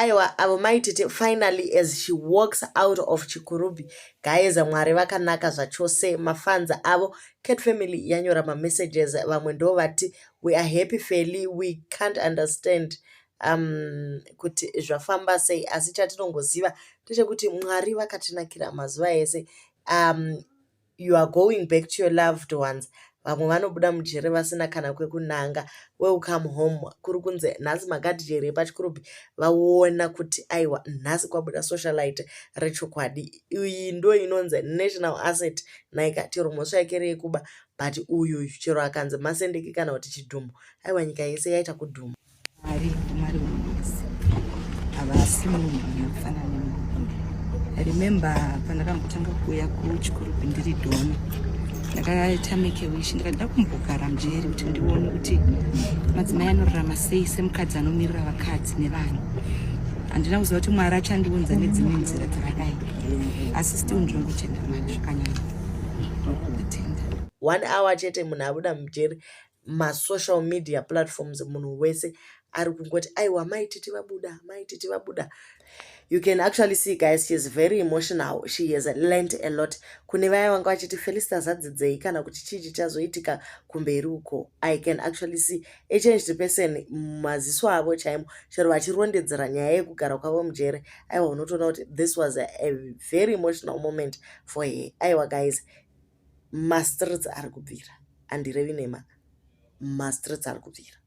Aiwa, avo Mai Titi finally, as she walks out of Chikurubi. Guys, Mwari vakanaka zvachose. Mafans avo, Cat Family, yanyora mamessages. Vamwe ndo vati, "We are happy, Feli. We can't understand kuti zvafamba sei, asi chatinongoziva ndechekuti Mwari vakatinakira mazuva ese. You are going back to your loved ones. Vamwe vanobuda mujere vasina kana kwekunanga. Welcome home." Kuri kunze nhasi magadhijeri epaChikurubi vaona kuti aiwa, nhasi kwabuda socialite rechokwadi. Iyi ndo inonzi national asset. Naika chero mhosva yake reyekuba, but uyu chero akanzi masendeke kana kuti chidhumo, aiwa, nyika yese yaita kudhuma. Mwari, Mwari wese, havasi munhu anofanana nemunhu. I remember pandakambotanga kuuya kuChikurubi ndiri donor, ndakaita make wish, ndikada kumbogara mujeri kuti ndione kuti madzimai anorarama sei, semukadzi anomirira vakadzi nevanhu. Handina kuziva kuti Mwari achandiunza nedzimwe nzira dzakadai, asi still ndinongotenda Mwari zvakanyanya. Ndatenda. One hour chete munhu abuda mujeri, masocial media platforms, munhu wese ari kungoti, "Aiwa, Mai Titi vabuda, Mai Titi vabuda." You can actually see, guys, she is very emotional. She has learned a lot. Kune vaya vanga vachiti Felicitas adzidzei kana kuti chii chichazoitika kumberi uko, I can actually see a changed person mumaziso avo chaimo. Chero vachirondedzera nyaya yekugara kwavo mujere, aiwa, unotoona kuti this was a very emotional moment for her. Aiwa guys, mastreets ari kubvira, handirevi nema, mastreets ari kubvira.